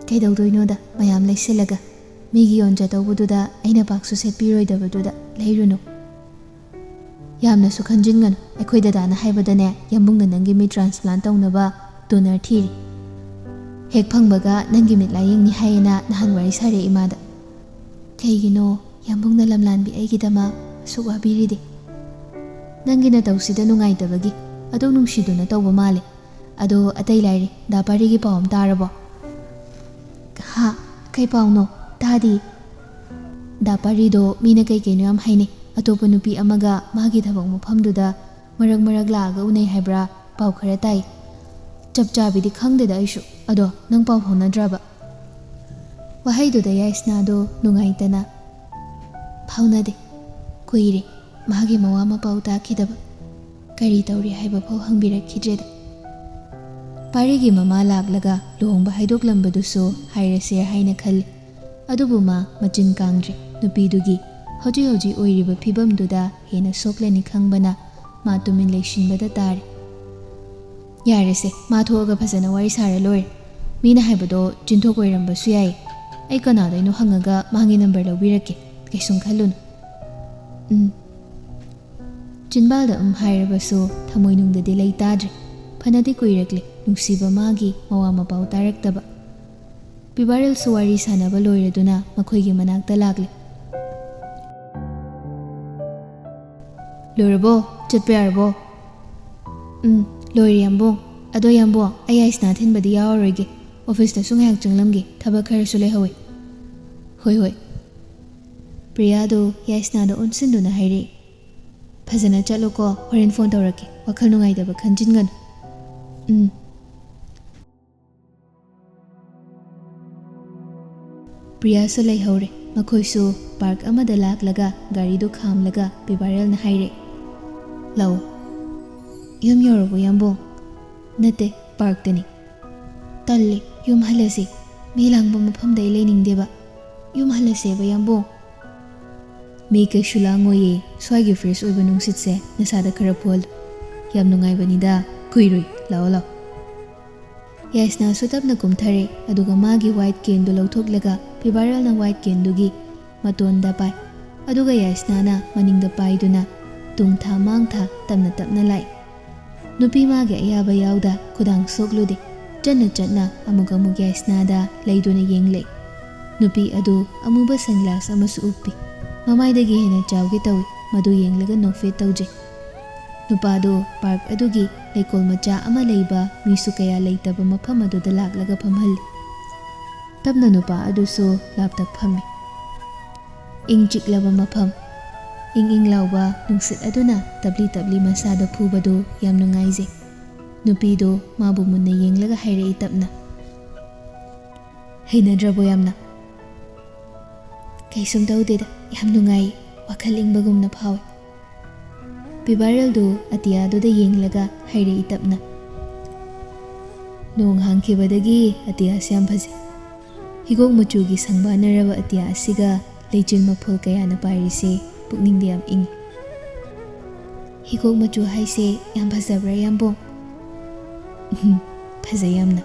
ꯀꯩꯗꯧꯗꯣꯏꯅꯣꯗ ꯃꯌꯥꯝ ꯂꯩꯁꯤꯜꯂꯒ? ꯃꯤꯒꯤ ꯌꯣꯟꯖꯗꯧꯕꯗꯨꯗ ꯑꯩꯅ ꯄꯥꯛꯁꯨ ꯁꯦꯠꯄꯤꯔꯣꯏꯗꯕꯗꯨꯗ ꯂꯩꯔꯨꯅꯨ꯫" "ꯌꯥꯝꯅꯁꯨ ꯈꯟꯖꯤꯟꯒꯅꯨ꯫ ꯑꯩꯈꯣꯏ ꯗꯗꯥꯅ ꯍꯥꯏꯕꯗꯅꯦ, ꯌꯥꯝꯕꯨꯡꯅ ꯅꯪꯒꯤ ꯃꯤꯠ ꯇ꯭ꯔꯥꯟꯁꯄ꯭ꯂꯥꯟ ꯇꯧꯅꯕ ꯗꯣꯅꯔ ꯊꯤꯔꯤ꯫ ꯍꯦꯛ ꯐꯪꯕꯒ ꯅꯪꯒꯤ ꯃꯤꯠ ꯂꯥꯌꯦꯡꯅꯤ ꯍꯥꯏꯌꯦꯅ ꯅꯍꯥꯟ ꯋꯥꯔꯤ ꯁꯥꯔꯦ ꯏꯃꯥꯗ꯫ ꯀꯩꯒꯤꯅꯣ ꯌꯥꯝꯕꯨꯡꯅ ꯂꯝꯂꯥꯟꯕꯤ ꯑꯩꯒꯤꯗꯃꯛ ꯑꯁꯨꯛ ꯋꯥꯕꯤꯔꯤꯗꯤ? ꯅꯪꯒꯤ ꯅꯇꯧꯁꯤꯗ ꯅꯨꯡꯉꯥꯏꯇꯕꯒꯤ꯫ ꯑꯗꯨ ꯅꯨꯡꯁꯤꯗꯨꯅ ꯇꯧꯕ ꯃꯥꯜꯂꯦ꯫ ꯑꯗꯣ ꯑꯇꯩ ꯂꯥꯏꯔꯤ, ꯗꯥ ꯄꯥꯔꯤꯒꯤ ꯄꯥꯎ ꯑꯃ ꯇꯥꯔꯕꯣ?" "ꯍꯥ? ꯀꯩ ꯄꯥꯎꯅꯣ? ꯇꯥꯗꯤ꯫" "ꯗꯥ ꯄꯥꯔꯤꯗꯣ ꯃꯤꯅ ꯀꯩ ꯀꯩꯅꯣ ꯌꯥꯝ ꯍꯥꯏꯅꯩ꯫ ꯑꯇꯣꯞꯄ ꯅꯨꯄꯤ ꯑꯃꯒ ꯃꯥꯒꯤ ꯊꯕꯛ ꯃꯐꯝꯗꯨꯗ ꯃꯔꯛ ꯃꯔꯛ ꯂꯥꯛꯑꯒ ꯎꯅꯩ ꯍꯥꯏꯕ꯭ꯔꯥ? ꯄꯥꯎ ꯈꯔ ꯇꯥꯏ꯫ ꯆꯞ ꯆꯥꯕꯤꯗꯤ ꯈꯪꯗꯦꯗ ꯑꯩꯁꯨ꯫ ꯑꯗꯣ ꯅꯪ ꯄꯥꯎ ꯐꯥꯎꯅꯗ꯭ꯔꯕ?" ꯋꯥꯍꯩꯗꯨꯗ ꯌꯥꯏꯁꯅꯥꯗꯣ ꯅꯨꯡꯉꯥꯏꯇꯅ, "ꯐꯥꯎꯅꯗꯦ꯫ ꯀꯨꯏꯔꯦ ꯃꯥꯒꯤ ꯃꯋꯥ ꯃꯄꯥꯎ ꯇꯥꯈꯤꯗꯕ꯫ ꯀꯔꯤ ꯇꯧꯔꯤ ꯍꯥꯏꯕ ꯐꯥꯎ ꯍꯪꯕꯤꯔꯛꯈꯤꯗ꯭ꯔꯦꯗ꯫" ꯄꯥꯔꯤꯒꯤ ꯃꯃꯥ ꯂꯥꯛꯂꯒ ꯂꯨꯍꯣꯡꯕ ꯍꯥꯏꯗꯣꯛꯂꯝꯕꯗꯨꯁꯨ ꯍꯥꯏꯔꯁꯤꯔ ꯍꯥꯏꯅ ꯈꯜꯂꯤ꯫ ꯑꯗꯨꯕꯨ ꯃꯥ ꯃꯆꯤꯟ ꯀꯥꯡꯗ꯭ꯔꯦ꯫ ꯅꯨꯄꯤꯗꯨꯒꯤ ꯍꯧꯖꯤꯛ ꯍꯧꯖꯤꯛ ꯑꯣꯏꯔꯤꯕ ꯐꯤꯕꯝꯗꯨꯗ ꯍꯦꯟꯅ ꯁꯣꯛꯂꯅꯤ ꯈꯪꯕꯅ ꯃꯥ ꯇꯨꯃꯤꯟ ꯂꯩꯁꯤꯟꯕꯗ ꯇꯥꯔꯦ꯫ "ꯌꯥꯔꯦꯁꯦ, ꯃꯥ ꯊꯣꯛꯑꯒ ꯐꯖꯅ ꯋꯥꯔꯤ ꯁꯥꯔ ꯂꯣꯏꯔꯦ꯫ ꯃꯤꯅ ꯍꯥꯏꯕꯗꯣ ꯆꯤꯟꯊꯣꯛ ꯑꯣꯏꯔꯝꯕꯁꯨ ꯌꯥꯏ꯫ ꯑꯩ ꯀꯅꯥꯗꯩꯅꯣ ꯍꯪꯉꯒ ꯃꯥꯒꯤ ꯅꯝꯕꯔ ꯂꯧꯕꯤꯔꯛꯀꯦ꯫ ꯀꯩꯁꯨꯝ ꯈꯜꯂꯨꯅꯨ꯫ ꯎꯝ꯫ ꯆꯤꯟꯕꯥꯜꯗ ꯎꯝ ꯍꯥꯏꯔꯕꯁꯨ ꯊꯃꯣꯏꯅꯨꯡꯗꯗꯤ ꯂꯩ ꯇꯥꯗ꯭ꯔꯦ꯫ ꯐꯅꯗꯤ ꯀꯨꯏꯔꯛꯂꯦ ꯅꯨꯡꯁꯤꯕ ꯃꯥꯒꯤ ꯃꯋꯥ ꯃꯄꯥꯎ ꯇꯥꯔꯛꯇꯕ꯫ ꯄꯤꯕꯥꯔꯦꯜꯁꯨ ꯋꯥꯔꯤ ꯁꯥꯟꯅꯕ ꯂꯣꯏꯔꯗꯨꯅ ꯃꯈꯣꯏꯒꯤ ꯃꯅꯥꯛꯇ ꯂꯥꯛꯂꯦ꯫ "ꯂꯣꯏꯔꯕꯣ? ꯆꯠꯄ ꯌꯥꯔꯕꯣ?" "ꯎꯝ, ꯂꯣꯏꯔꯦ ꯌꯥꯝꯕꯨꯡ꯫ ꯑꯗꯣ ꯌꯥꯝꯕꯨꯡ, ꯑꯩ ꯌꯥꯏꯁꯅꯥ ꯊꯤꯟꯕꯗꯤ ꯌꯥꯎꯔꯔꯣꯏꯒꯦ꯫ ꯑꯣꯐꯤꯁꯇꯁꯨ ꯉꯥꯏꯍꯥꯛ ꯆꯪꯂꯝꯒꯦ, ꯊꯕꯛ ꯈꯔꯁꯨ ꯂꯩꯍꯧꯋꯦ꯫" "ꯍꯣꯏ, ꯍꯣꯏ꯫" ꯄ꯭ꯔꯤꯌꯥꯗꯨ ꯌꯥꯏꯁꯅꯥꯗ ꯑꯣꯟꯁꯤꯟꯗꯨꯅ ꯍꯥꯏꯔꯛꯏ꯫ "ꯐꯖꯅ ꯆꯠꯂꯨꯀꯣ, ꯍꯣꯔꯦꯟ ꯐꯣꯟ ꯇꯧꯔꯛꯀꯦ꯫ ꯋꯥꯈꯜ ꯅꯨꯡꯉꯥꯏꯇꯕ ꯈꯟꯖꯤꯟꯒꯅꯨ꯫" "ꯎꯝ꯫" ꯄ꯭ꯔꯤꯌꯥꯁꯨ ꯂꯩꯍꯧꯔꯦ꯫ ꯃꯈꯣꯏꯁꯨ ꯄꯥꯔꯛ ꯑꯃꯗ ꯂꯥꯛꯂꯒ ꯒꯥꯔꯤꯗꯨ ꯈꯥꯝꯂꯒ ꯄꯤꯕꯥꯔꯦꯜꯅ ꯍꯥꯏꯔꯦ, "ꯂꯥꯛꯑꯣ꯫" "ꯌꯨꯝ ꯌꯧꯔꯕꯣ ꯌꯥꯝꯕꯨꯡ?" "ꯅꯠꯇꯦ, ꯄꯥꯔꯛꯇꯅꯤ꯫" "ꯇꯜꯂꯦ, ꯌꯨꯝ ꯍꯜꯂꯁꯤ꯫ ꯃꯤ ꯂꯥꯡꯕ ꯃꯐꯝꯗ ꯑꯩ ꯂꯩꯅꯤꯡꯗꯦꯕ꯫ ꯌꯨꯝ ꯍꯜꯂꯁꯦꯕ ꯌꯥꯝꯕꯨꯡ꯫" "ꯃꯤ ꯀꯩꯁꯨ ꯂꯥꯡꯉꯣꯏꯌꯦ꯫ ꯁ꯭ꯋꯥꯏꯒꯤ ꯐ꯭ꯔꯦꯁ ꯑꯣꯏꯕ ꯅꯨꯡꯁꯤꯠꯁꯦ ꯅꯁꯥꯗ ꯈꯔ ꯐꯨꯍꯜꯂꯨ꯫ ꯌꯥꯝ ꯅꯨꯡꯉꯥꯏꯕꯅꯤꯗ꯫ ꯀꯨꯏꯔꯣꯏ꯫ ꯂꯥꯛꯑꯣ, ꯂꯥꯛꯑꯣ꯫" ꯌꯥꯏꯁꯅꯥꯁꯨ ꯇꯞꯅ ꯀꯨꯝꯊꯔꯦ, ꯑꯗꯨꯒ ꯃꯥꯒꯤ ꯋꯥꯏꯠ ꯀꯦꯟꯗꯨ ꯂꯧꯊꯣꯛꯂꯒ ꯄꯤꯕꯥꯔꯦꯜꯅ ꯋꯥꯏꯠ ꯀꯦꯟꯗꯨꯒꯤ ꯃꯇꯣꯟꯗ ꯄꯥꯏ꯫ ꯑꯗꯨꯒ ꯌꯥꯏꯁꯅꯥꯅ ꯃꯅꯤꯡꯗ ꯄꯥꯏꯗꯨꯅ ꯇꯨꯡ ꯊꯥ ꯃꯥꯡ ꯊꯥ ꯇꯞꯅ ꯇꯞꯅ ꯂꯥꯛꯏ꯫ ꯅꯨꯄꯤ ꯃꯥꯒꯤ ꯑꯌꯥꯕ ꯌꯥꯎꯗ ꯈꯨꯗꯥꯡ ꯁꯣꯛꯂꯨꯗꯦ꯫ ꯆꯠꯅ ꯆꯠꯅ ꯑꯃꯨꯛ ꯑꯃꯨꯛ ꯌꯥꯏꯁꯅꯥꯗ ꯂꯩꯗꯨꯅ ꯌꯦꯡꯂꯛꯏ꯫ ꯅꯨꯄꯤ ꯑꯗꯨ ꯑꯃꯨꯕ ꯁꯟꯒ꯭ꯂꯥꯁ ꯑꯃꯁꯨ ꯎꯞꯄꯤ꯫ ꯃꯃꯥꯏꯗꯒꯤ ꯍꯦꯟꯅ ꯆꯥꯎꯒꯦ ꯇꯧꯏ꯫ ꯃꯗꯨ ꯌꯦꯡꯂꯒ ꯅꯣꯛꯐꯦꯠ ꯇꯧꯖꯩ꯫ ꯅꯨꯄꯥꯗꯨ ꯄꯥꯔꯛ ꯑꯗꯨꯒꯤ ꯂꯩꯀꯣꯜ ꯃꯆꯥ ꯑꯃ ꯂꯩꯕ, ꯃꯤꯁꯨ ꯀꯌꯥ ꯂꯩꯇꯕ ꯃꯐꯝ ꯑꯗꯨꯗ ꯂꯥꯛꯂꯒ ꯐꯝꯍꯜꯂꯤ꯫ ꯇꯞꯅ ꯅꯨꯄꯥ ꯑꯗꯨꯁꯨ ꯂꯥꯞꯇꯛ ꯐꯝꯃꯤ꯫ ꯏꯪ ꯆꯤꯛꯂꯕ ꯃꯐꯝ꯫ ꯏꯪ ꯏꯪ ꯂꯥꯎꯕ ꯅꯨꯡꯁꯤꯠ ꯑꯗꯨꯅ ꯇꯞꯂꯤ ꯇꯞꯂꯤ ꯃꯁꯥꯗ ꯐꯨꯕꯗꯨ ꯌꯥꯝ ꯅꯨꯡꯉꯥꯏꯖꯩ꯫ ꯅꯨꯄꯤꯗꯨ ꯃꯥꯕꯨ ꯃꯨꯟꯅ ꯌꯦꯡꯂꯒ ꯍꯥꯏꯔꯛꯏ ꯇꯞꯅ, "ꯍꯩꯅꯗ꯭ꯔꯕꯣ ꯌꯥꯝꯅ?" "ꯀꯩꯁꯨꯝ ꯇꯧꯗꯦꯗ, ꯌꯥꯝ ꯅꯨꯡꯉꯥꯏꯌꯦ, ꯋꯥꯈꯜ ꯏꯪꯕꯒꯨꯝꯅ ꯐꯥꯎꯏ꯫" ꯄꯤꯕꯥꯔꯦꯜꯗꯨ ꯑꯇꯤꯌꯥꯗꯨꯗ ꯌꯦꯡꯂꯒ ꯍꯥꯏꯔꯛꯏ ꯇꯞꯅ, "ꯅꯣꯡ ꯍꯥꯡꯈꯤꯕꯗꯒꯤ ꯑꯇꯤꯌꯥꯁꯤ ꯌꯥꯝ ꯐꯖꯩ꯫ ꯍꯤꯒꯣꯛ ꯃꯆꯨꯒꯤ ꯁꯪꯕꯥꯅꯔꯕ ꯑꯇꯤꯌꯥ ꯑꯁꯤꯒ ꯂꯩꯆꯤꯜ ꯃꯐꯣꯜ ꯀꯌꯥꯅ ꯄꯥꯏꯔꯤꯁꯦ ꯄꯨꯛꯅꯤꯡꯗ ꯌꯥꯝ ꯏꯪꯏ꯫" "ꯍꯤꯒꯣꯛ ꯃꯆꯨ ꯍꯥꯏꯁꯦ ꯌꯥꯝ ꯐꯖꯕ꯭ꯔꯥ ꯌꯥꯝꯕꯨꯡ?" "ꯎꯝ, ꯐꯖꯩ ꯌꯥꯝꯅ꯫